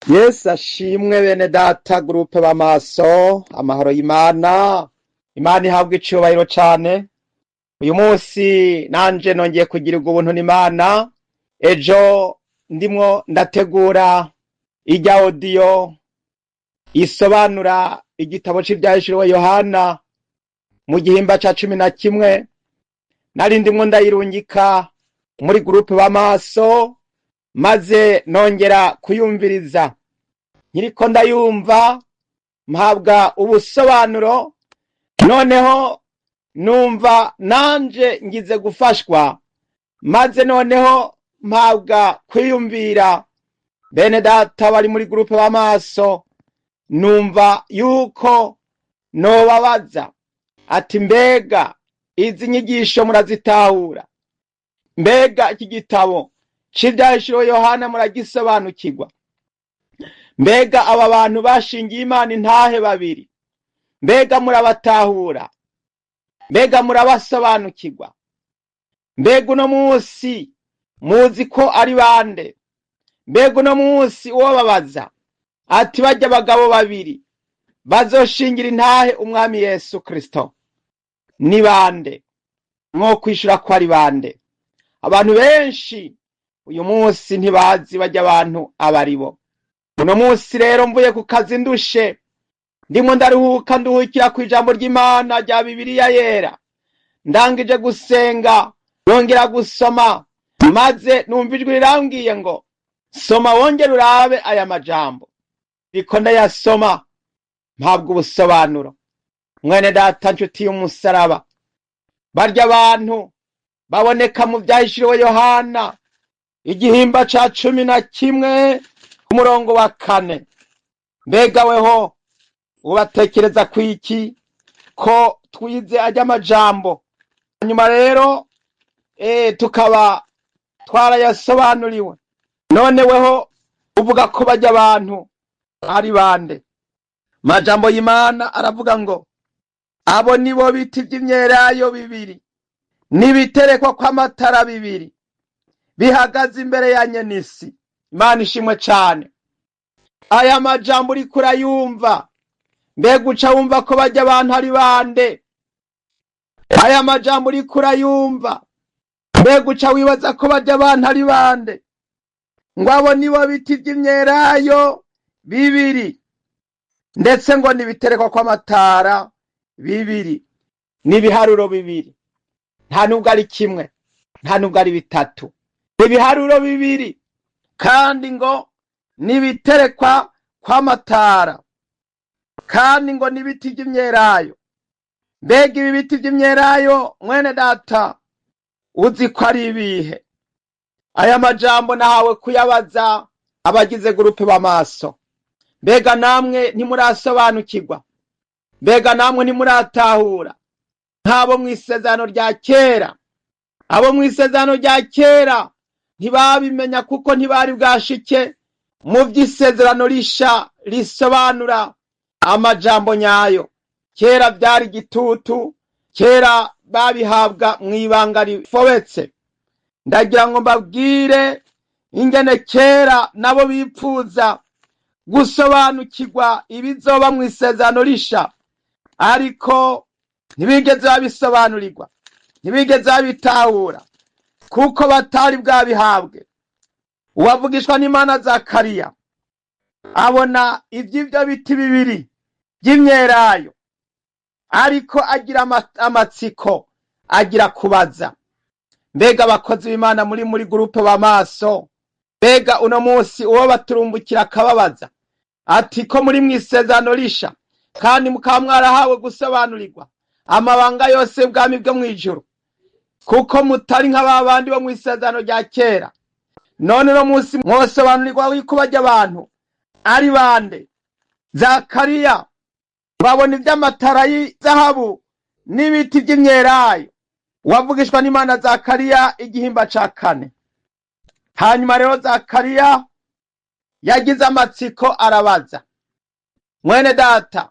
Yesu ashimwe bene data groupe b'amaso, amahoro y'Imana, Imana ihabwa icubahiro cane. Uyu munsi nanje nongeye kugirirwa ubuntu n'Imana. Ejo ndimwo ndategura irya audio isobanura igitabo c'ivyahishuriwe Yohana mu gihimba ca 11, nari ndimwo ndayirungika muri groupe b'amaso, maze nongera kuyumviriza. Nkiriko ndayumva mpabwa ubusobanuro, noneho numva nanje ngize gufashwa, maze noneho mpabwa kwiyumvira. Bene data bari muri groupe b'amaso, numva yuko nobabaza ati mbega izi nyigisho murazitahura? Mbega iki gitabo c'ivyahishuriwe Yohana muragisobanukirwa? Mbega aba bantu bashingiye Imana intahe babiri, mbega murabatahura? Mbega murabasobanukirwa? Mbega uno munsi muzi ko ari bande? Mbega uno munsi uwobabaza ati barya abagabo babiri bazoshingira intahe umwami Yesu Kristo ni bande? Mwo kwishura ko ari bande? Abantu benshi uyu munsi ntibazi barya abantu abaribo. Uno munsi rero mvuye ku kazi ndushe, ndimo ndaruhuka, nduhukira ku ijambo ry'Imana rya Bibiliya yera. Ndangije gusenga, nongera gusoma, maze numva ijwi rirambwiye ngo soma wongere urabe aya majambo. Ndiko ndayasoma mpabwa ubusobanuro. Mwene data nshuti y'umusaraba, barya abantu baboneka mu vyahishuriwe Yohana igihimba ca 11 umurongo wa 4. Mbega weho ubatekereza kwiki ko twize ajya amajambo, hanyuma rero tukaba twarayasobanuriwe? None weho uvuga ko bajya abantu ari bande? Majambo y'Imana aravuga ngo abo nibo biti vy'imyelayo bibiri n'ibiterekwa kw'amatara bibiri bihagaze imbere ya nyenisi. Imana ishimwe cane. Aya majambo uriko urayumva, mbega uca wumva ko bajya abantu ari bande? Aya majambo uriko urayumva, mbega uca wibaza ko bajya abantu ari bande? Ngo abo nibo biti vy'imyelayo bibiri, ndetse ngo n'ibiterekwa kw'amatara bibiri, n'ibiharuro bibiri. Nta nubwo ari kimwe, nta nubwo ari bitatu, ibiharuro bibiri, kandi ngo n'ibiterekwa kw'amatara, kandi ngo n'ibiti vy'imyelayo. Mbega ibi biti vy'imyelayo mwene data uzi ko ari ibihe? Aya majambo nahawe kuyabaza abagize groupe b'amaso. Mbega namwe ntimurasobanukirwa? Mbega namwe ntimuratahura? Nk'abo mw'isezerano rya kera, abo mw'isezerano rya kera ntibabimenya kuko ntibari bwashike mu vy'isezerano risha risobanura amajambo nyayo. Kera vyari igitutu, kera babihabwa mw'ibanga rifobetse. Ndagira ngo mbabwire ingene kera nabo bipfuza gusobanukirwa ibizoba mw'isezerano risha, ariko ntibigeze babisobanurirwa, ntibigeze babitahura kuko batari bwabihabwe. Uwavugishwa n'Imana Zakariya abona ivy'ivyo biti bibiri vy'imyelayo, ariko agira amatsiko, agira kubaza. Mbega abakozi b'Imana muri groupe b'amaso, mbega uno munsi uwo baturumbukira akababaza ati ko muri mw'isezerano risha kandi mukaba mwarahawe gusobanurirwa amabanga yose y'ubwami bwo mw'ijuru, kuko mutari nka ba bandi bo mw'isezerano rya kera, none uno munsi mwosobanurirwa yuko barya abantu ari bande? Zakariya babona ivy'amatara y'izahabu n'ibiti vy'imyelayo. Uwavugishwa n'Imana Zakariya igihimba ca 4. Hanyuma rero Zakariya yagize amatsiko arabaza. Mwene data,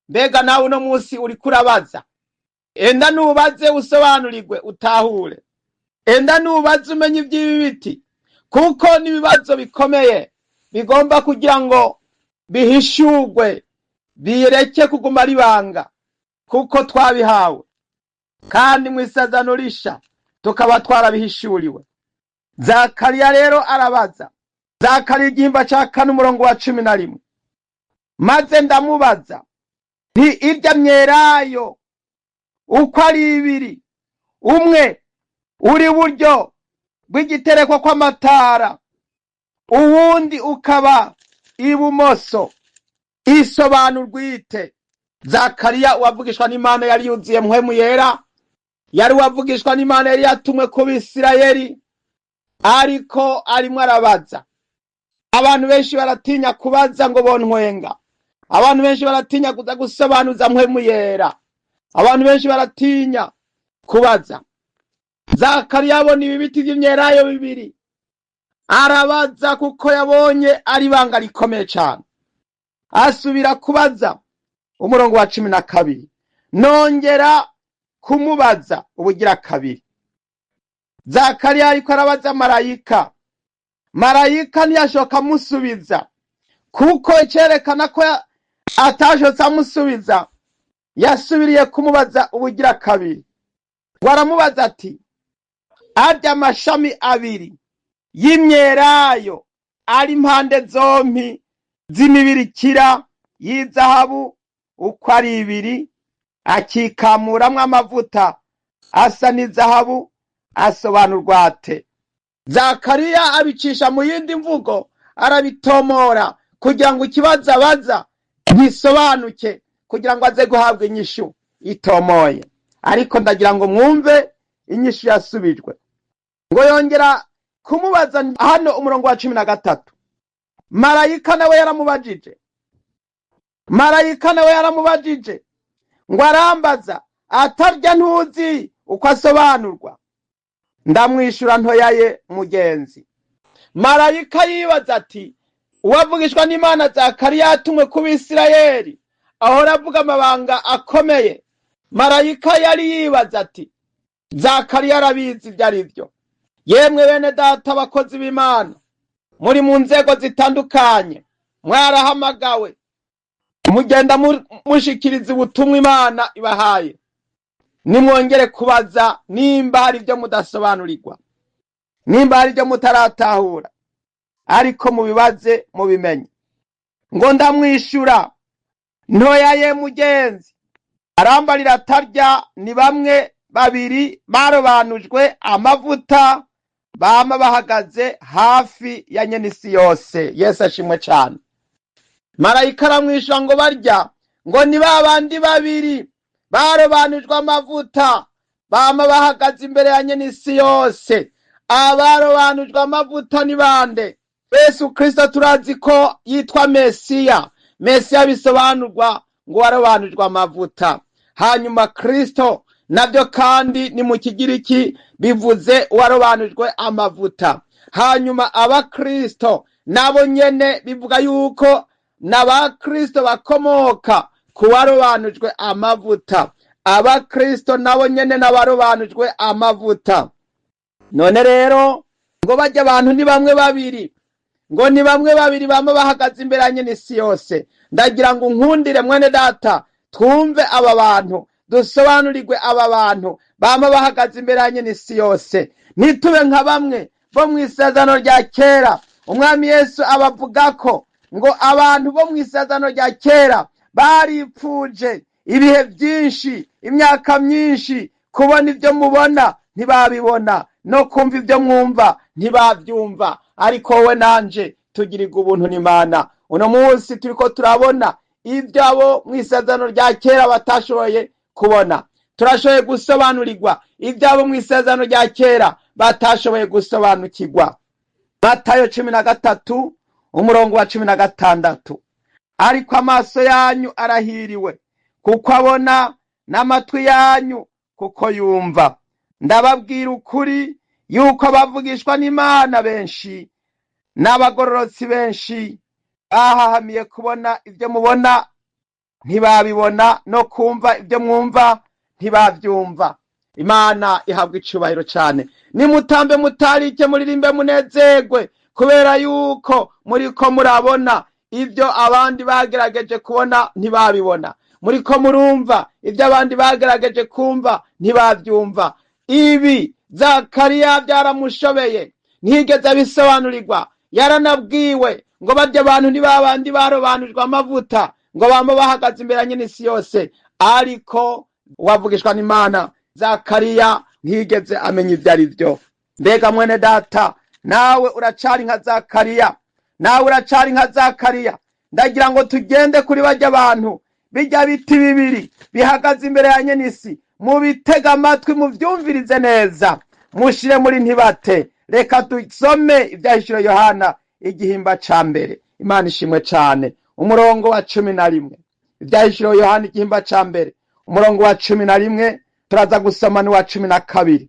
mbega nawe uno munsi uriko urabaza? Enda nubaze usobanurirwe utahure. Enda nubaze umenye ivy'ibi biti, kuko n'ibibazo bikomeye. bigomba kugira ngo bihishurwe, bireke kuguma ari ibanga, kuko twabihawe kandi mu isezerano risha tukaba twarabihishuriwe. Zakariya rero arabaza. Zakariya igihimba ca 4 umurongo wa 11. Maze ndamubaza nti irya myelayo uko ari ibiri, umwe uri buryo bw'igitereko kw'amatara, uwundi ukaba ibumoso, isobanurwa ite? Zakariya uwavugishwa n'Imana yari yuzuye Mpwemu Yera, yari uwavugishwa n'Imana yari yatumwe ku Bisirayeli, ariko arimwo arabaza. Abantu benshi baratinya kubaza ngo bontwenga. Abantu benshi baratinya kuza gusobanuza Mpwemu Yera. Abantu benshi baratinya kubaza. Zakariya abona ibi biti vy'imyelayo bibiri, arabaza kuko yabonye ari ibanga rikomeye cane. Asubira kubaza umurongo wa 12, nongera kumubaza ubugira kabiri. Zakariya ariko arabaza marayika. Marayika ntiyashoka amusubiza, kuko icerekana ko atashotse amusubiza, yasubiriye kumubaza ubugira kabiri. Ngo aramubaza ati arya amashami abiri y'imyelayo ari impande zompi z'imibirikira y'izahabu uko ari ibiri, akikamuramwo amavuta asa n'izahabu, asobanurwa ate? Zakariya abicisha mu yindi mvugo, arabitomora kugira ngo ikibazo abaza gisobanuke, kugira ngo aze guhabwa inyishu itomoye. Ariko ndagira ngo mwumve inyishu yasubijwe. Ngo yongera kumubaza hano umurongo wa 13. Marayika nawe yaramubajije. Marayika nawe yaramubajije ngo arambaza atarya ntuzi uko asobanurwa. Ndamwishura ntoyaye mugenzi. Marayika yibaza ati uwavugishwa n'Imana Zakariya yatumwe ku Bisirayeli, ahora avuga amabanga akomeye. Marayika yari yibaza ati Zakariya arabizi ibyo ari byo. Yemwe bene data abakozi b'Imana, muri mu nzego zitandukanye, mwarahamagawe, mugenda mushikiriza ubutumwa Imana ibahaye. Nimwongere kubaza nimba hari ibyo mudasobanurirwa, nimba hari ibyo mutaratahura, ariko mubibaze mubimenye. Ngo ndamwishura ntoyaye mugenzi. Arambarira atarya ni bamwe babiri barobanujwe amavuta, bama bahagaze hafi ya nyenisi yose. Yesu ashimwe cyane. Marayika aramwishura ngo barya ngo ni babandi babiri barobanujwe amavuta, bama bahagaze imbere ya nyenisi yose. Abarobanujwe amavuta ni bande? Yesu Kristo turazi ko yitwa Mesiya. Mesiya bisobanurwa ngo warobanujwe amavuta. Hanyuma Kristo nabyo kandi ni mu Kigiriki bivuze warobanujwe amavuta. Hanyuma abakristo nabo nyene bivuga yuko n'abakristo bakomoka ku warobanujwe amavuta. Abakristo nabo nyene n'abarobanujwe amavuta. None rero ngo bajya abantu ni bamwe babiri, ngo ni bamwe babiri bama bahagaze imbere ya nyenisi yose. Ndagira ngo nkundire mwene data, twumve aba bantu, dusobanurirwe aba bantu bama bahagaze imbere ya nyenisi yose. Ntitube nka bamwe bo mu isezerano rya kera. Umwami Yesu abavuga ko ngo abantu bo mu isezerano rya kera baripfuje ibihe byinshi, imyaka myinshi, kubona ibyo mubona ntibabibona, no kumva ibyo mwumva ntibabyumva. Ariko wowe nanje tugirirwa ubuntu n'Imana. Uno munsi turiko turabona ibyo abo mu isezerano rya kera batashoboye kubona. Turashoboye gusobanurirwa ibyo abo mu isezerano rya kera batashoboye gusobanukirwa. Matayo 13 umurongo wa 16. Ariko amaso yanyu arahiriwe kuko abona, n'amatwi yanyu kuko yumva. Ndababwira ukuri yuko abavugishwa n'Imana benshi n'abagororotsi benshi bahahamiye kubona ibyo mubona ntibabibona, no kumva ibyo mwumva ntibabyumva. Imana ihabwa icubahiro cyane. Nimutambe mutarike, muririmbe munezerwe, Kubera yuko muriko murabona ibyo abandi bagerageje kubona ntibabibona, muriko murumva ibyo abandi bagerageje kumva ntibavyumva. Ibi Zakariya byaramushobeye, ntiyigeze abisobanurirwa. Yaranabwiwe ngo barya abantu ni babandi barobanujwe amavuta, ngo bama bahagaze imbere ya nyene isi yose, ariko wavugishwa n'Imana Zakariya ntiyigeze amenya ivyo ari vyo. Mbega mwene data, nawe uracari nka Zakariya, nawe uracari nka Zakariya. Ndagira ngo tugende kuri barya bantu, bijya biti bibiri bihagaze imbere ya nyenisi, mubitega amatwi, muvyumvirize neza, mushire muri ntibate. Reka dusome ivyahishuriwe Yohana igihimba ca mbere. Imana ishimwe cane. Umurongo wa 11, ivyahishuriwe Yohana igihimba ca mbere, umurongo wa 11, turaza gusoma n'uwa 12.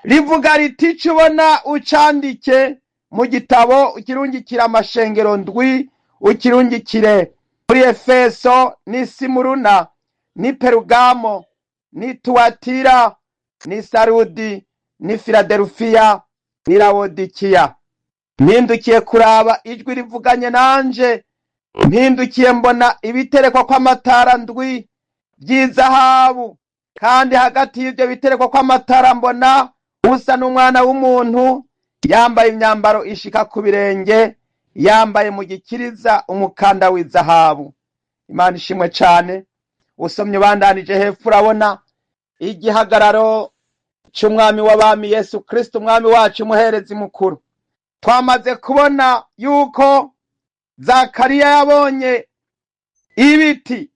Rivuga riti: ico ubona ucandike mu gitabo, ukirungikire amashengero ndwi, ukirungikire muri Efeso, ni Simuruna, ni Perugamo, ni Tuwatira, ni Sarudi, ni Filadelfiya, ni Lawodikiya. Mpindukiye kuraba ijwi rivuganye nanje, mpindukiye mbona ibiterekwa kw'amatara ndwi vy'izahabu, kandi hagati y'ivyo biterekwa kw'amatara mbona usa n'umwana w'umuntu, yambaye imyambaro ishika ku birenge, yambaye mu gikiriza umukanda w'izahabu. Imana ishimwe cane. Usomye ubandanije hepfo urabona igihagararo c'umwami w'abami Yesu Kristo, umwami wacu, umuherezi mukuru. Twamaze kubona yuko Zakariya yabonye ibiti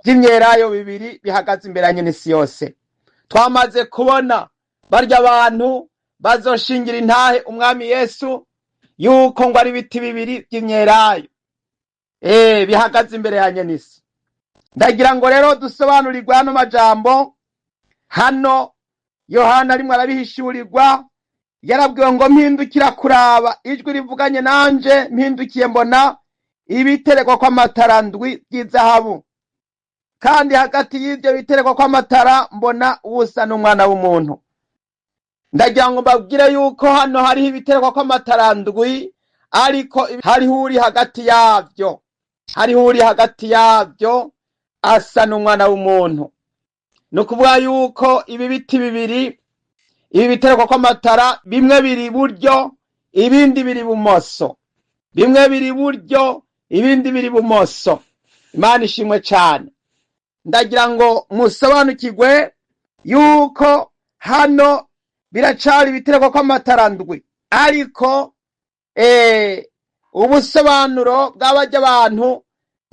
vy'imyelayo bibiri bihagaze imbere ya nyene isi yose. Twamaze kubona barya abantu bazoshingira intahe umwami Yesu yuko ngo ari ibiti bibiri vy'imyelayo bihagaze imbere ya nyenisi. Ndagira ngo rero dusobanurirwe hano majambo. Hano Yohana arimwo arabihishurirwa, yarabwiwe ngo: mpindukira kuraba ijwi rivuganye nanje, mpindukiye mbona ibiterekwa kw'amatara ndwi vy'izahabu, kandi hagati y'ivyo biterekwa kw'amatara mbona uwusa n'umwana w'umuntu. Ndagira ngo mbabwire yuko hano hariho ibiterekwa kw'amatara ndwi, ariko hariho uri hagati yavyo, hariho uri hagati yavyo asa n'umwana w'umuntu. Ni ukuvuga yuko ibi biti bibiri, ibi biterekwa kw'amatara, bimwe biri iburyo, ibindi biri bumoso, bimwe biri iburyo, ibindi biri bumoso. Imana ishimwe cane. Ndagira ngo musobanukirwe yuko hano biracari ibiterekwa kw'amatara ndwi, ariko ubusobanuro bw'abarya abantu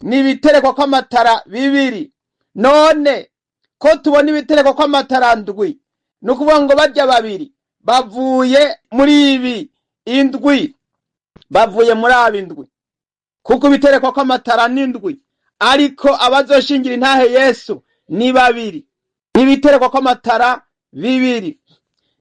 ni ibiterekwa kw'amatara bibiri. None ko tubona ibiterekwa kw'amatara ndwi, ni ukuvuga ngo barya babiri bavuye muri ibi indwi, bavuye muri aba indwi, kuko ibiterekwa kw'amatara ni indwi, ariko abazoshingira intahe Yesu ni babiri. Ibiterekwa kw'amatara bibiri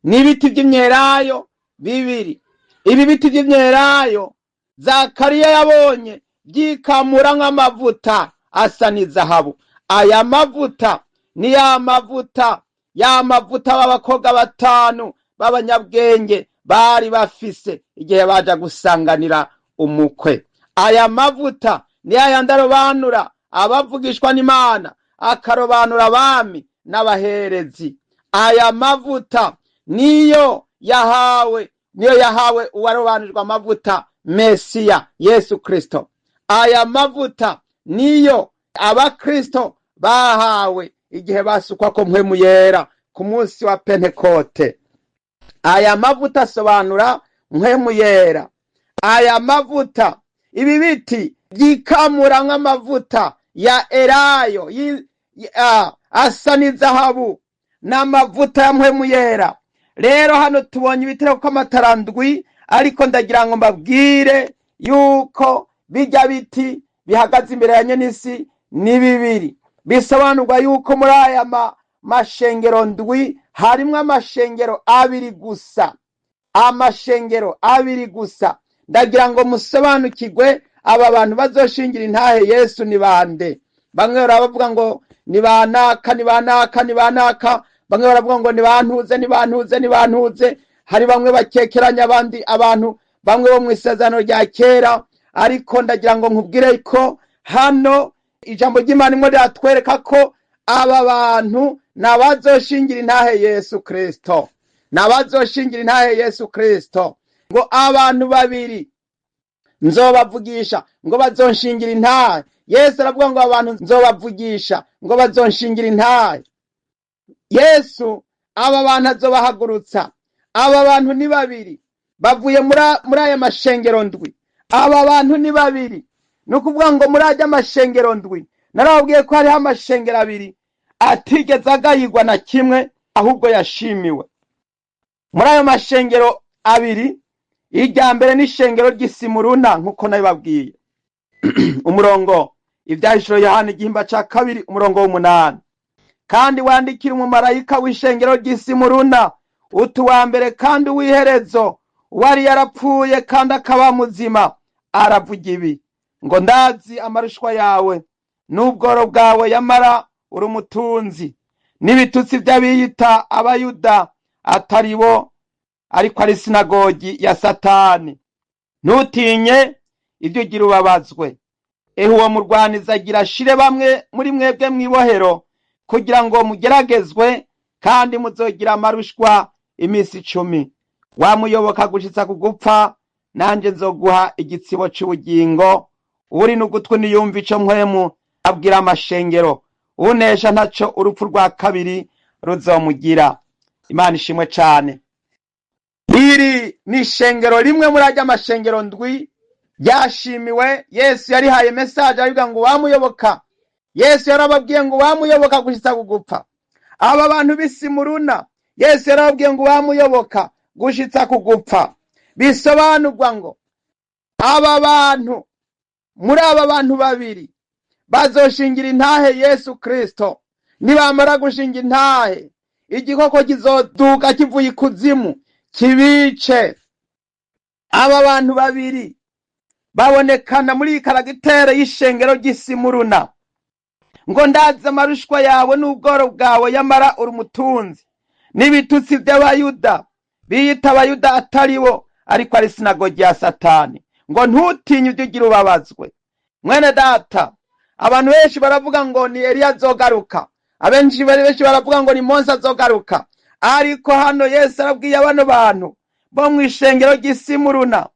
n'ibiti vy'imyelayo bibiri. Ibi biti vy'imyelayo Zakariya yabonye vyikamura nk'amavuta asa n'izahabu. Aya mavuta ni ya mavuta, ya mavuta b'abakobwa batanu b'abanyabwenge bari bafise igihe baja gusanganira umukwe. Aya mavuta ni yayandi arobanura abavugishwa n'Imana, akarobanura abami n'abaherezi. Aya mavuta niyo yahawe, niyo yahawe uwarobanujwe amavuta Mesiya Yesu Kristo. Aya mavuta niyo abakristo bahawe igihe basukwa ko mpwemu yera ku munsi wa Pentekote. Aya mavuta asobanura mpwemu yera. Aya mavuta, ibi biti vyikamura nk'amavuta ya elayo asa n'izahabu, n'amavuta ya mpwemu yera. Rero hano tubonye ibitereko kw'amatara ndwi, ariko ndagira ngo mbabwire yuko bijya biti bihagaze imbere ya nyenisi ni bibiri. Bisobanurwa yuko muri aya mashengero ndwi harimwo amashengero abiri gusa, amashengero abiri gusa. Ndagira ngo musobanukirwe aba bantu bazoshingira intahe Yesu ni bande. Bamwe baravuga ngo ni banaka, ni banaka, ni banaka, bamwe baravuga ngo ni bantuze, ni bantuze, ni bantuze. Hari bamwe bakekeranya abandi abantu bamwe bo mu isezerano rya kera, ariko ndagira ngo nkubwire ko hano ijambo ry'Imana rimwe riratwereka ko aba bantu nabazoshingira intahe Yesu Kristo, nabazoshingira intahe Yesu Kristo. Ngo abantu babiri nzobavugisha ngo bazonshingira intahe. Yesu aravuga ngo abantu nzobavugisha ngo bazonshingira intahe. Yesu aba bantu azobahagurutsa. Aba bantu ni babiri bavuye muri aya mashengero ndwi. Aba bantu ni babiri, ni ukuvuga ngo muri aya mashengero ndwi narababwiye ko hariho amashengero abiri atigeze agayigwa na kimwe, ahubwo yashimiwe. Muri ayo mashengero abiri, irya mbere ni ishengero ry'Isimuruna nk'uko nabibabwiye. Umurongo Ivyahishuro Yohana igihimba ca 2 umurongo w'8. Kandi wandikira umumarayika w'ishengero ry'Isimuruna uti uwa mbere kandi uw'iherezo, wari yarapfuye kandi akaba muzima, aravuga ibi ngo ndazi amarushwa yawe n'ubworo bwawe, yamara uri umutunzi, n'ibitutsi by'abiyita abayuda atari bo, ariko ari sinagogi ya Satani. Ntutinye ibyo ugira ubabazwe. Ehe, uwo murwaniza agira ashire bamwe muri mwebwe mw'ibohero, kugira ngo mugeragezwe, kandi muzogira amarushwa iminsi 10. Wamuyoboka gushitsa ku gupfa, nanje nzoguha igitsibo c'ubugingo. Uri n'ugutwi niyumva ico mpwemu abwira amashengero. Unesha ntaco urupfu rwa kabiri ruzomugira. Imana ishimwe cane. Iri ni ishengero rimwe muri ajya amashengero ndwi ryashimiwe. Yesu yarihaye message avuga ngo wamuyoboka. Yesu yarababwiye ngo wamuyoboka gushitsa kugupfa. Aba bantu b'Isimuruna Yesu yarababwiye ngo wamuyoboka gushitsa kugupfa. Bisobanurwa ngo aba bantu, muri aba bantu babiri bazoshingira intahe Yesu Kristo. Nibamara gushinga intahe, igikoko kizoduka kivuye ikuzimu kibice. Aba bantu babiri babonekana muri karagitere y'ishengero ry'Isimuruna. Ngo ndazi amarushwa yawe n'ubworo bwawe, yamara uri umutunzi, n'ibitutsi by'abayuda biyita abayuda atari bo, ariko ari sinagogi ya Satani. Ngo ntutinye ibyo ugira ubabazwe. Mwene data, abantu benshi baravuga ngo ni Eliya azogaruka, abenshi benshi baravuga ngo ni Mose azogaruka, ariko hano Yesu arabwiye bano bantu bo mu ishengero ry'Isimuruna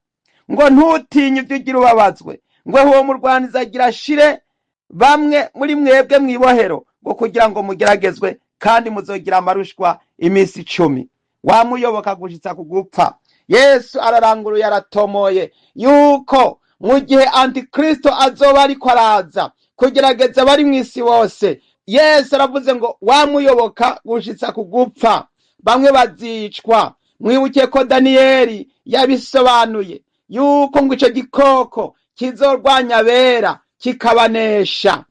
ngo ntutinye ibyo ugira ubabazwe, ngo uwo murwaniza agira ashire bamwe muri mwebwe mw'ibohero, ngo kugira ngo mugeragezwe, kandi muzogira amarushwa iminsi 10. Wamuyoboka gushitsa kugupfa. Yesu araranguruye aratomoye yuko mu gihe Antikristo azoba ariko araza kugerageza bari mw'isi bose, Yesu aravuze ngo wamuyoboka gushitsa kugupfa, bamwe bazicwa. Mwibuke ko Daniyeli yabisobanuye yuko ngo ico gikoko kizorwanya abera kikabanesha,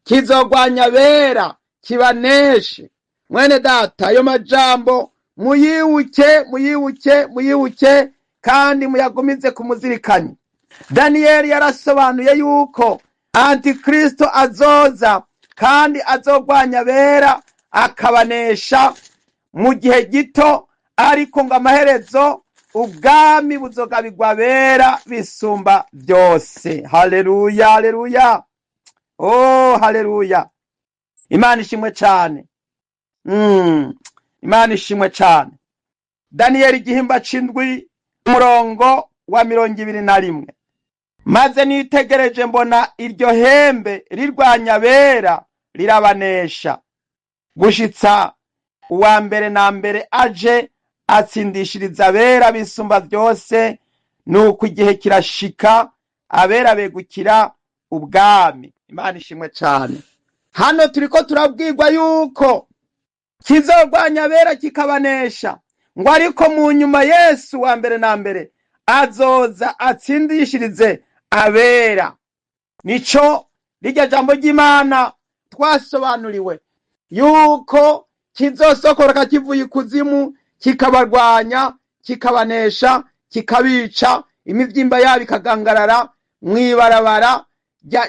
kizorwanya abera kibaneshe. Mwene data, ayo majambo muyibuke, muyibuke, muyibuke, kandi muyagumize kumuzirikanya. Daniyeli yarasobanuye yuko Antikristo azoza kandi azorwanya abera akabanesha mu gihe gito, ariko ngo amaherezo ubwami buzogabirwa abera bisumba byose. Haleluya, haleluya, oh haleluya. Imana ishimwe cane. Imana ishimwe cane. Daniyeli igihimba c'indwi umurongo wa 21. Maze nitegereje mbona iryo hembe rirwanya abera rirabanesha, gushitsa uwa mbere na mbere aje atsindishiriza abera bisumba byose. Nuko igihe kirashika abera begukira ubwami. Imana ishimwe cane. Hano turiko turabwirwa yuko kizorwanya abera kikabanesha, ngo ariko mu nyuma Yesu wa mbere na mbere azoza atsindishirize abera. Nico rirya jambo ry'Imana twasobanuriwe yuko kizosokoroka kivuye ikuzimu kikabarwanya, kikabanesha, kikabica, imivyimba yabo ikagangarara mw'ibarabara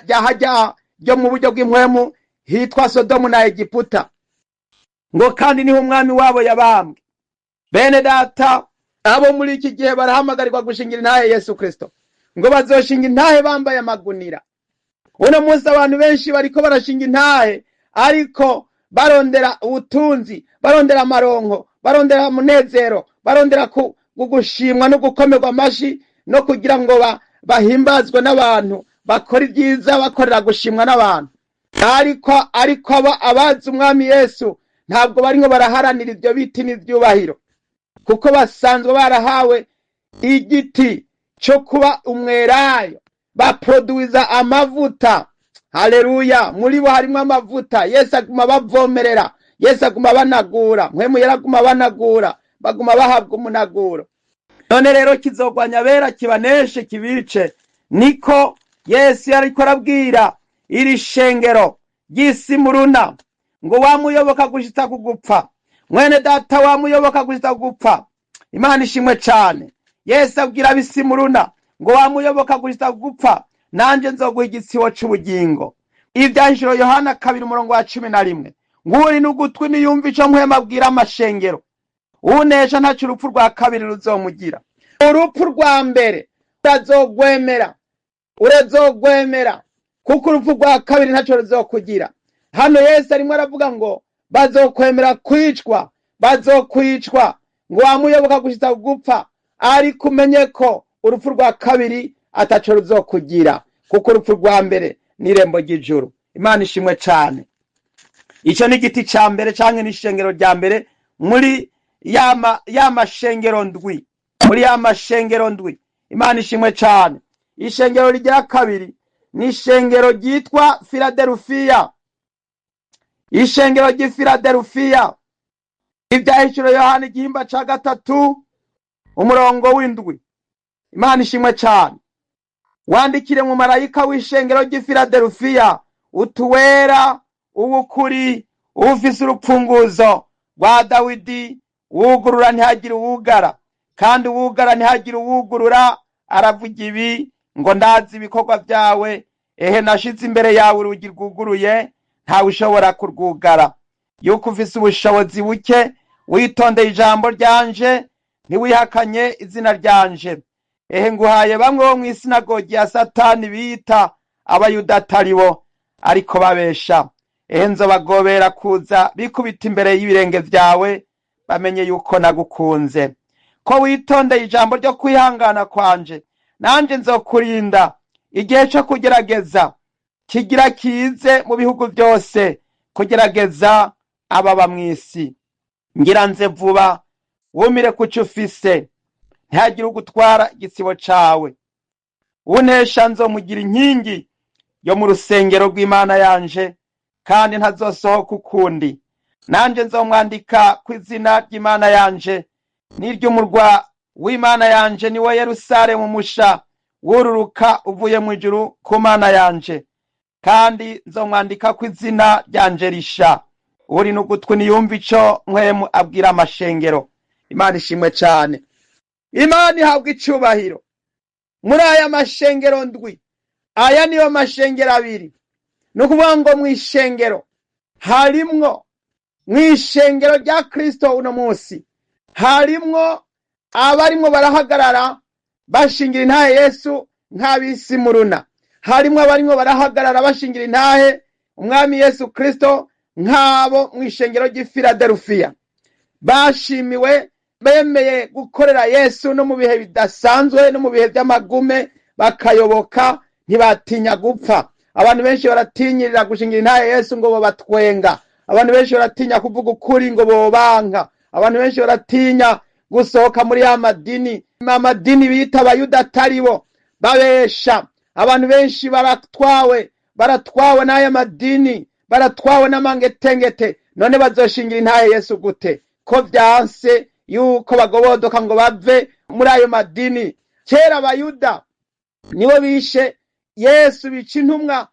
rya ryo mu buryo bw'impwemu hitwa Sodomu na Egiputa. Ngo kandi niho umwami wabo yabambwe. Bene data, Abo muri iki gihe barahamagarirwa gushingira intahe Yesu Kristo, ngo bazoshinga intahe bambaye amagunira. Uno munsi abantu benshi bariko barashinga intahe, ariko barondera ubutunzi, barondera amaronko, barondera umunezero, barondera gushimwa no gukomerwa amashi, no kugira ngo bahimbazwe n'abantu, bakora ibyiza bakorera gushimwa n'abantu. Ariko abazi umwami Yesu ntabwo barimo baraharanira ibyo biti n'ivyubahiro, kuko basanzwe barahawe igiti cyo kuba umwerayo, baproduiza amavuta. Haleluya! Muri bo harimo amavuta. Yesu aguma bavomerera, Yesu aguma banagura, mpwemu yera aguma banagura, baguma bahabwa umunaguro. None rero kizogwanya abera, kibaneshe, kibice. Niko Yesu yariko arabwira iri shengero ry'isi muruna, ngo wamuyoboka gushitsa kugupfa. Mwene data, wamuyoboka gushitsa kugupfa. Imana ishimwe cane. Yesu abwira ab'isi muruna ngo wamuyoboka gushitsa kugupfa, nanje nzoguha igitsibo c'ubugingo. Ivyanditswe Yohana 2 umurongo wa 11, nguri n'ugutwi niyumva ico mpwema abwira amashengero. Unesha ntaco urupfu rwa kabiri ruzomugira. Urupfu rwa mbere urazogwemera, urazogwemera, kuko urupfu rwa kabiri ntaco ruzokugira. Hano Yesu arimo aravuga ngo bazokwemera kwicwa, bazokwicwa, ngo wamuyoboka gushitsa gupfa, ariko umenye ko urupfu rwa kabiri ataco ruzokugira, kuko urupfu rwa mbere n'irembo ry'ijuru. Imana ishimwe cane. Ico ni igiti ca mbere canke n'ishengero rya mbere muri ya mashengero ndwi, muri ya mashengero ndwi. Imana ishimwe cane. Ishengero rya kabiri ni ishengero ryitwa Filadelfiya. Ishengero ry'i Filadelfiya. Ivyahishuro Yohana igihimba ca 3 umurongo w'indwi. Imana ishimwe cane. Wandikire mu marayika w'ishengero ry'i Filadelfiya utuwera uwukuri, ufise urupfunguzo rwa Dawidi, wugurura ntihagire uwugara, kandi uwugara ntihagire uwugurura. Aravuga ibi ngo ndazi ibikorwa byawe, ehe nashize imbere yawe urugi rwuguruye, ntawe ushobora kurwugara. Yuko ufise ubushobozi buke, witondeye ijambo ryanje, ntiwihakanye izina ryanje. Ehe nguhaye bamwe bo mw'isinagogi ya Satani bita abayuda atari bo, ariko babesha. Ehe nzobagobera kuza bikubita imbere y'ibirenge vyawe, bamenye yuko nagukunze. Ko witondeye ijambo ryo kwihangana kwanje, nanje nzokurinda igihe cyo kugerageza kigira kize mu bihugu byose, kugerageza ababa mw'isi. Ngira nze vuba, wumire kuco ufise, ntihagire ugutwara igitsibo cawe. Unesha nzomugira inkingi yo mu rusengero rw'Imana yanje, kandi ntazosohoka ukundi. Nanje nzomwandika ku izina ry'Imana yanje n'iry'umurwa w'Imana yanje, niwo Yerusalemu musha wururuka uvuye mu ijuru ku Mana yanje, kandi nzomwandika ku izina ryanje risha. Uri n'ugutwi niyumva ico mpwemu abwira amashengero. Imana ishimwe cane. Imana ihabwa icubahiro. Muri aya mashengero ndwi, aya niyo mashengero abiri. Ni ukuvuga ngo mw'ishengero harimwo, mw'ishengero rya Kristo uno munsi harimwo abarimwo barahagarara bashingira intahe Yesu nk'ab'isi muruna, harimwo abarimwo barahagarara bashingira intahe umwami Yesu Kristo nk'abo mw'ishengero ry'i Filadelfiya. Bashimiwe, bemeye gukorera Yesu no mu bihe bidasanzwe, no mu bihe by'amagume, bakayoboka, ntibatinya gupfa. Abantu benshi baratinyirira gushingira intahe Yesu ngo bobatwenga. Abantu benshi baratinya kuvuga ukuri ngo bobanka. Abantu benshi baratinya gusohoka muri ya madini, amadini bita abayuda atari bo, babesha. Abantu benshi baratwawe n'aya madini, baratwawe n'amangetengete. None bazoshingira intahe Yesu gute ko vyanse yuko bagobodoka ngo bave muri ayo madini? Kera abayuda nibo bishe Yesu, bica intumwa,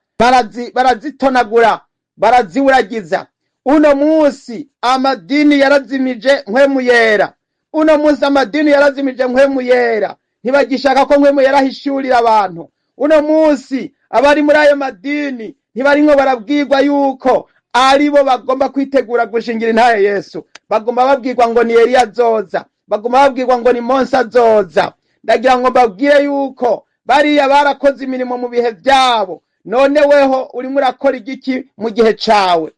barazitonagura, baraziwuragiza. Uno munsi amadini yarazimije mpwemu yera. Uno munsi amadini yarazimije mpwemu yera, ntibagishaka ko mpwemu yera ahishurira abantu. Uno munsi abari muri ayo madini ntibarimwo barabwirwa yuko aribo bagomba kwitegura gushingira intahe Yesu. Bagomba babwirwa ngo ni Eliya azoza. Baguma babwirwa ngo ni Mose azoza. Ndagira ngo mbabwire yuko bariya barakoze imirimo mu bihe byabo. None weho urimo urakora igiki mu gihe cawe?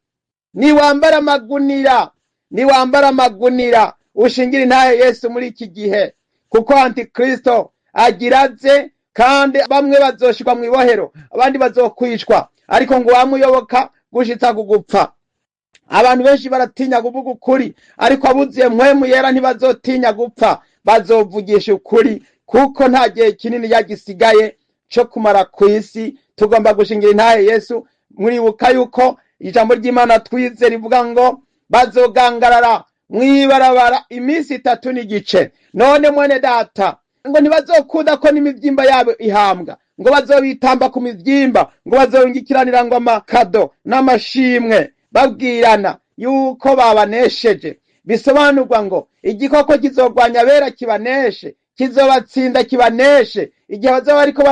Niwambara amagunira, niwambara amagunira, ushingira intahe Yesu muri iki gihe, kuko Antikristo agira aze, kandi bamwe bazoshirwa mu ibohero, abandi bazokwicwa, ariko ngo wamuyoboka gushitsa kugupfa. Abantu benshi baratinya kuvuga ukuri, ariko abuzuye Mpwemu Yera ntibazotinya gupfa, bazovugisha ukuri, kuko nta gihe kinini yagisigaye co kumara kw'isi. Tugomba gushingira intahe Yesu. Muribuka yuko ijambo ry'Imana twize rivuga ngo bazogangarara mwibarabara iminsi itatu n'igice. None mwene data, ngo ntibazokunda ko n'imivyimba yabo ihambwa, ngo bazobitamba ku mivyimba, ngo bazongikiranira ngo amakado n'amashimwe, babwirana yuko babanesheje. Bisobanurwa ngo igikoko kizogwanya abera kibaneshe, kizobatsinda kibaneshe. Igihe bazaba bariko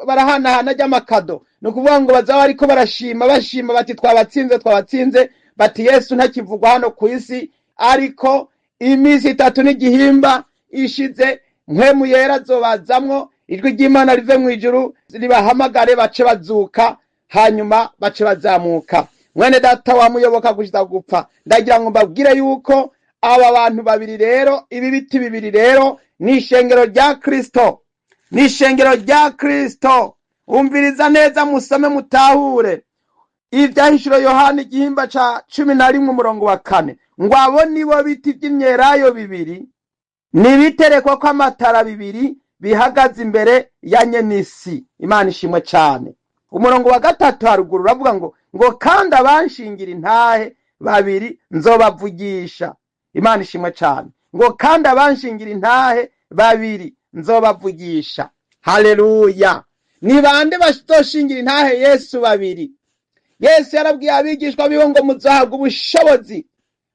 barahanahana ry'amakado, ni ukuvuga ngo bazaba bariko barashima, bashima bati twabatsinze, twabatsinze, bati Yesu ntakivugwa hano ku isi. Ariko iminsi itatu n'igihimba ishize, Mpwemu Yera azobazamwo, ijwi ry'Imana rive mu ijuru ribahamagare, bace bazuka, hanyuma bace bazamuka. Mwene data wamuyoboka gushitsa gupfa, ndagira ngo mbabwire yuko aba bantu babiri rero, ibi biti bibiri rero, ni ishengero rya Kristo, ni ishengero rya Kristo. Umviriza neza, musome mutahure. Ivyahishuro Yohana igihimba ca 11 umurongo wa 4, ngo abo nibo biti vy'imyelayo bibiri nibiterekwa ko amatara bibiri bihagaze imbere ya nyenisi. Imana ishimwe cane. Umurongo wa 3 haruguru uravuga ngo kandi abanshingira intahe babiri nzobavugisha. Imana ishimwe cane. Ngo kandi abanshingira intahe babiri nzobavugisha. Haleluya. Ni bande bazoshingira intahe Yesu babiri? Yesu yarabwiye abigishwa biwe ngo muzohabwa ubushobozi,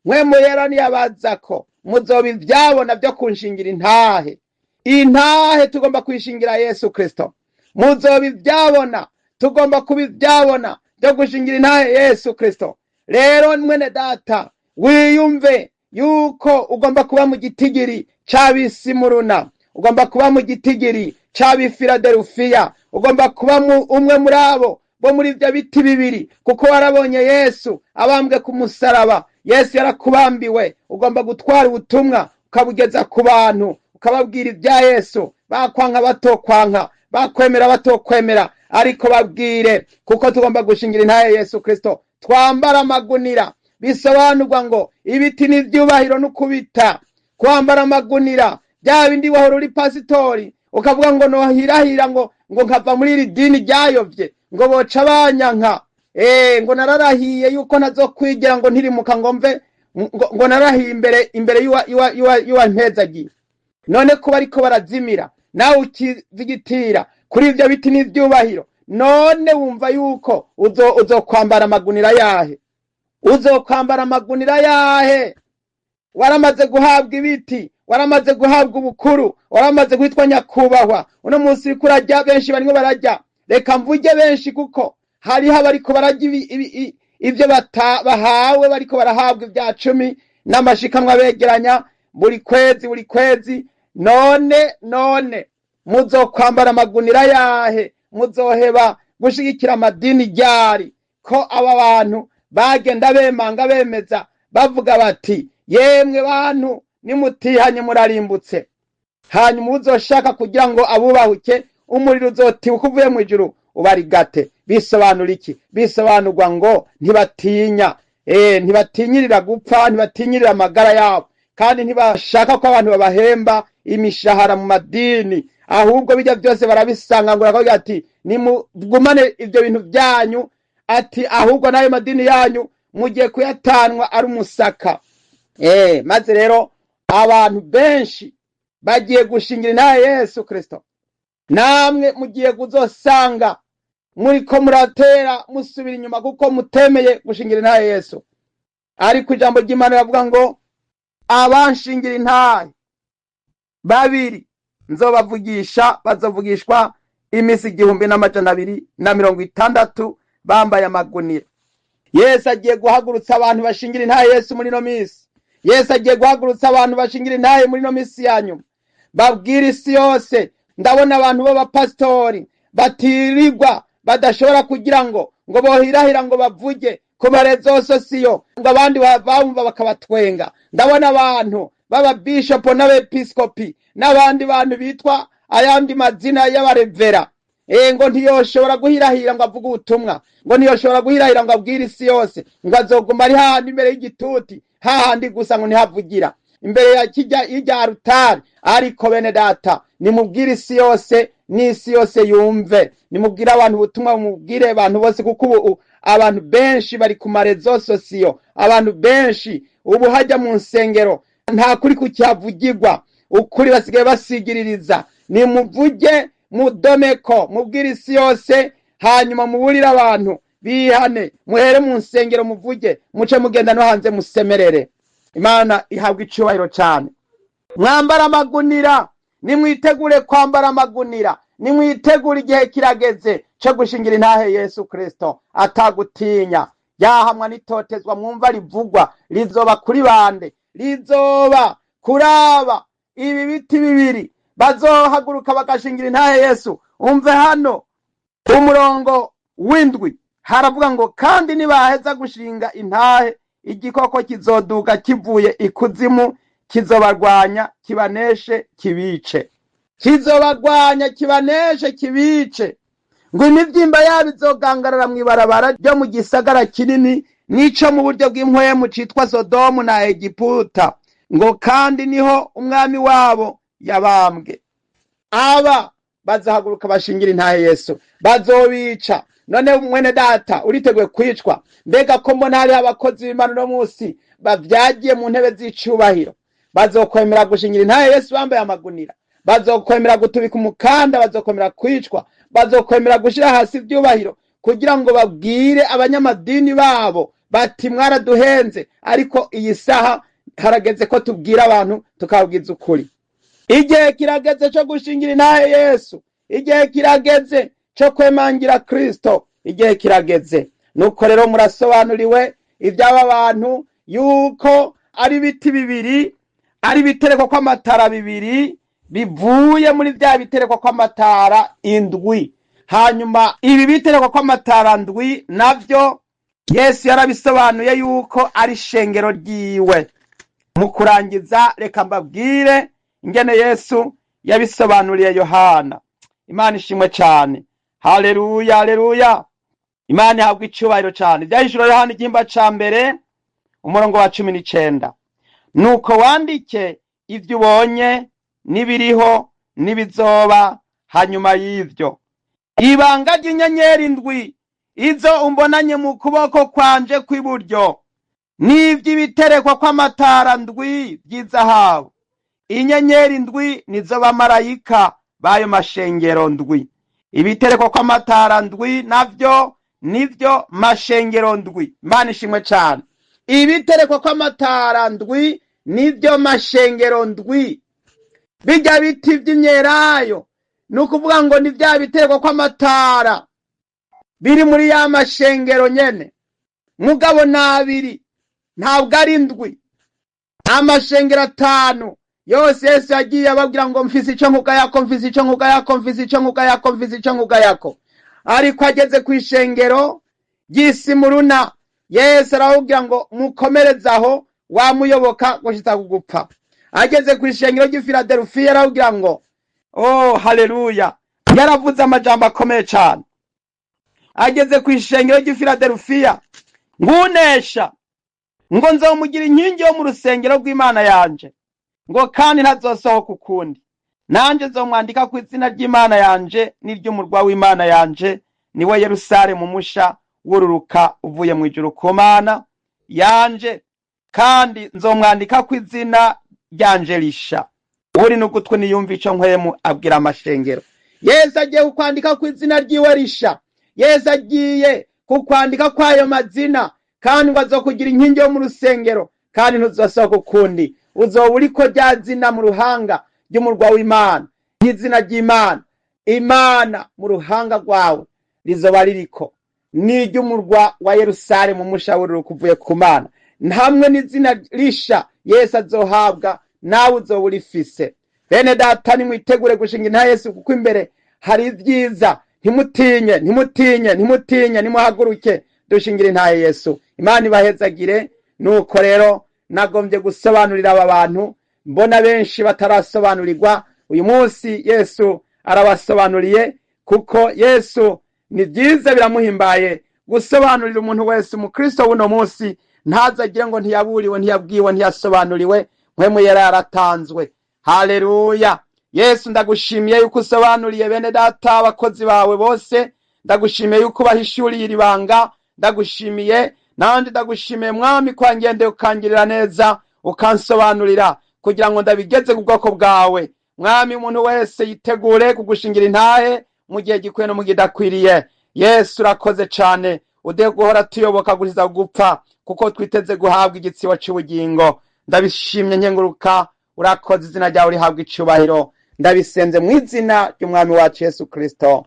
Mpwemu Yera niyabazako muzoba ivyabona vyo kunshingira intahe. Intahe tugomba kwishingira Yesu Kristo. Muzoba ivyabona, tugomba kuba ivyabona vyo gushingira intahe Yesu Kristo. Rero mwene data, wiyumve yuko ugomba kuba mu gitigiri c'abisimuruna, ugomba kuba mu gitigiri c'abifiladelfiya, ugomba kuba umwe muri abo bo muri ivyo biti bibiri, kuko warabonye Yesu abambwe ku musaraba. Yesu yarakubambiwe, ugomba gutwara ubutumwa ukabugeza ku bantu, ukababwira ibya Yesu, bakwanka batokwanka, bakwemera batokwemera, ariko babwire, kuko tugomba gushingira intahe Yesu Kristo. Twambara amagunira, bisobanurwa ngo ibiti n'ivyubahiro n'ukubita. Kwambara amagunira, bya bindi wahora uri pasitori ukavuga ngo nohirahira ngo nkava muri iri dini ryayovye, ngo boca banyanka, ngo nararahiye yuko ntazokwigira ngo ntirimuka ngo mve, ngo narahiye imbere y'uwa mpezagiye. None kuba ariko barazimira, nawe ukizigitira kuri ivyo biti n'ivyubahiro, none wumva yuko uzokwambara amagunira yahe? Uzokwambara amagunira yahe? Waramaze guhabwa ibiti, waramaze guhabwa ubukuru, waramaze kwitwa nyakubahwa. Uno munsi uriko urarya, benshi barimwo bararya. Reka mvuge benshi, kuko hariho abariko bararya ivyo bahawe, bariko barahabwa ibya 10 n'amashikanwa begeranya buri kwezi buri kwezi. None muzokwambara amagunira yahe? Muzoheba gushigikira amadini ryari? Ko aba bantu bagenda bemanga bemeza bavuga bati yemwe bantu nimutihanye murarimbutse. Hanyuma uzoshaka kugira ngo abubahuke, umuriro uzotibuka uvuye mu ijuru ubarigate. Bisobanura iki? Bisobanurwa ngo ntibatinya, ntibatinyirira gupfa, ntibatinyirira amagara yabo, kandi ntibashaka ko abantu babahemba imishahara mu madini, ahubwo bijya byose barabisanga ngo bakavuga ati nimugumane ibyo bintu byanyu, ati ahubwo nayo madini yanyu mugiye kuyatanwa ari umusaka. Maze rero abantu benshi bagiye gushingira intahe Yesu Kristo. Namwe mugiye kuzosanga muriko muratera musubira inyuma kuko mutemeye gushingira intahe Yesu. Ariko ijambo ry'Imana riravuga ngo abanshingira intahe babiri nzobavugisha, bazovugishwa iminsi 1260 bambaye amagunira. Yesu agiye guhagurutsa abantu bashingira intahe Yesu muri no minsi. Yesu agiye guhagurutsa abantu bashingira intahe muri ino minsi ya nyuma, babwira isi yose. Ndabona abantu b'abapasitori batirirwa, badashobora kugira ngo bohirahira ngo bavuge ku ma réseaux sociaux, ngo abandi bumva bakabatwenga. Ndabona abantu b'ababishopo n'abepiskopi n'abandi bantu bitwa ayandi mazina y'abarevera, ngo ntiyoshobora guhirahira ngo avuge ubutumwa, ngo ntiyoshobora guhirahira ngo abwire isi yose, ngo azoguma ari hahandi imbere y'igituti, hahandi gusa, ngo ntihavugira imbere ya kijya y'irya rutari. Ariko bene data, nimubwire isi yose n'isi yose yumve. Nimubwire abantu ubutumwa, mubwire abantu bose, kuko ubu abantu benshi bari ku ma réseaux sociaux. Abantu benshi ubu hajya mu nsengero nta kuri kucyavugirwa, ukuri basigaye basigiririza. Nimuvuge, mudomeko, mubwire isi yose, hanyuma muburire abantu bihane. Muhere mu nsengero muvuge, muce mugenda no hanze musemerere. Imana ihabwa icubahiro cyane. Mwambara amagunira, nimwitegure kwambara amagunira, nimwitegure, igihe kirageze cyo gushingira intahe Yesu Kristo atagutinya. Yahamwa n'itotezwa mwumva rivugwa rizoba kuri bande? Rizoba kuraba ibi biti bibiri bazohaguruka bagashingira intahe Yesu. Umve hano umurongo w'indwi, haravuga ngo: "Kandi nibaheza gushinga intahe, igikoko kizoduga kivuye ikuzimu, kizobarwanya, kibaneshe, kibice." Kizobarwanya, kibaneshe, kibice. Ngo imibyimba yabo izogangarara mw'ibarabara ryo mu gisagara kinini, nico mu buryo bw'impwemu citwa Sodomu na Egiputa, ngo kandi niho umwami wabo yabambwe. Aba bazahaguruka bashingira intahe Yesu, bazobica. None mwene data, uriteguye kwicwa? Mbega ko mbona hariho abakozi b'Imana uno munsi bavyagiye mu ntebe z'icubahiro, bazokwemera gushingira intahe Yesu bambaye amagunira? Bazokwemera gutubika umukanda? Bazokwemera kwicwa? Bazokwemera gushira hasi ivyubahiro kugira ngo babwire abanyamadini babo bati: "Mwaraduhenze, ariko iyi saha harageze ko tubwira abantu, tukababwiza ukuri"? Igihe kirageze cyo gushingira intahe Yesu, igihe kirageze cyo kwemangira Kristo, igihe kirageze. Nuko rero murasobanuriwe iby'aba bantu, yuko ari ibiti bibiri, ari ibitereko kw'amatara bibiri bivuye muri bya bitereko kw'amatara indwi. Hanyuma ibi bitereko kw'amatara ndwi navyo Yesu yarabisobanuye yuko ari ishengero ryiwe. Mu kurangiza, reka mbabwire ingene Yesu yabisobanuriye Yohana. Imana ishimwe cyane. Haleluya, haleluya, Imana ihabwa icyubahiro cyane. Ibyahishuriwe Yohana, igihimba ca mbere, umurongo wa 19: "Nuko wandike ibyo ubonye n'ibiriho n'ibizoba hanyuma y'ibyo. Ibanga ry'inyenyeri ndwi izo umbonanye mu kuboko kwanje kw'iburyo, n'iby'ibiterekwa kw'amatara ndwi by'izahabu: inyenyeri ndwi nizo bamarayika b'ayo mashengero ndwi, ibiterekwa kw'amatara ndwi navyo nivyo mashengero ndwi." Imana ishimwe cyane. Ibiterekwa kw'amatara ndwi nivyo mashengero ndwi. Bijya biti by'imyelayo, ni ukuvuga ngo ni bya biterekwa kw'amatara biri muri ya mashengero nyene. Mugabo ni abiri, ntabwo ari ndwi. Amashengero atanu yose Yesu yagiye ababwira ngo: "Mfise ico nkugayako, mfise ico nkugayako, mfise ico nkugayako, mfise ico nkugayako." Ariko ageze ku ishengero ry'Isimuruna, Yesu arababwira ngo: "Mukomereze aho, wamuyoboka gushitsa kugupfa." Ageze ku ishengero ry'i Filadelfiya, arababwira ngo, oh haleluya, yaravuze amajambo akomeye cane. Ageze ku ishengero ry'i Filadelfiya, ngunesha ngo nzomugira inkingi yo mu rusengero rw'Imana yanje, ngo kandi ntazosohoka ukundi. Nanje nzomwandika ku izina ry'Imana yanje n'iry'umurwa w'Imana yanje, niwe Yerusalemu musha wururuka uvuye mu ijuru ku Mana yanje, kandi nzomwandika ku izina ryanje risha. Uri n'ugutwi niyumva ico Mpwemu abwira amashengero. Yesu agiye kukwandika ku izina ryiwe risha. Yesu agiye kukwandika kw'ayo mazina, kandi ngo azokugira inkingi yo mu rusengero, kandi ntuzosohoka ukundi. Uzoba uriko rya zina mu ruhanga ry'umurwa w'Imana, ry'izina ry'Imana. Imana mu ruhanga rwawe rizoba ririko n'iry'umurwa wa Yerusalemu musha wururuka uvuye ku Mana, hamwe n'izina risha. Yesu azohabwa, nawe uzoba urifise. Bene data, nimwitegure gushinga intahe Yesu, kuko imbere hari ibyiza. Ntimutinye, ntimutinye, ntimutinye, nimuhaguruke dushingira intahe Yesu. Imana ibahezagire. Nuko rero nagombye gusobanurira aba bantu, mbona benshi batarasobanurirwa. Uyu munsi Yesu arabasobanuriye, kuko Yesu ni byiza, biramuhimbaye gusobanurira umuntu wese. Umukristo w'uno munsi ntazagire ngo ntiyaburiwe, ntiyabwiwe, ntiyasobanuriwe. Mpwemu Yera yaratanzwe. Haleluya! Yesu, ndagushimiye yuko usobanuriye bene data, abakozi bawe bose. Ndagushimiye yuko ubahishuriye iri banga. Ndagushimiye nandi, ndagushimiye Mwami, ko wangendeye ukangirira neza, ukansobanurira kugira ngo ndabigeze ku bwoko bwawe. Mwami, umuntu wese yitegure kugushingira intahe mu gihe gikwiye no mu gihe kidakwiriye. Yesu, urakoze cane, ude guhora tuyoboka gukiza gupfa, kuko twiteze guhabwa igitsibo c'ubugingo. Ndabishimye nkenguruka, urakoze, izina ryawe rihabwa icubahiro. Ndabisenze mu izina ry'Umwami wacu Yesu Kristo,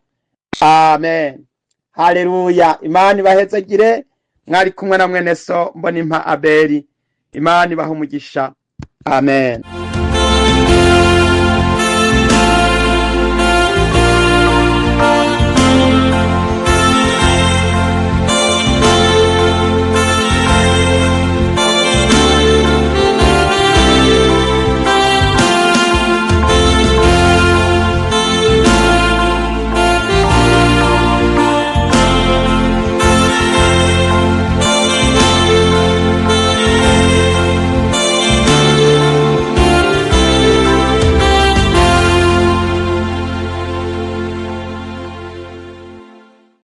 amen. Haleluya! Imana ibahezagire. Mwari kumwe na mwene so Mbonimpa Abeli. Imana ibaha umugisha, amen.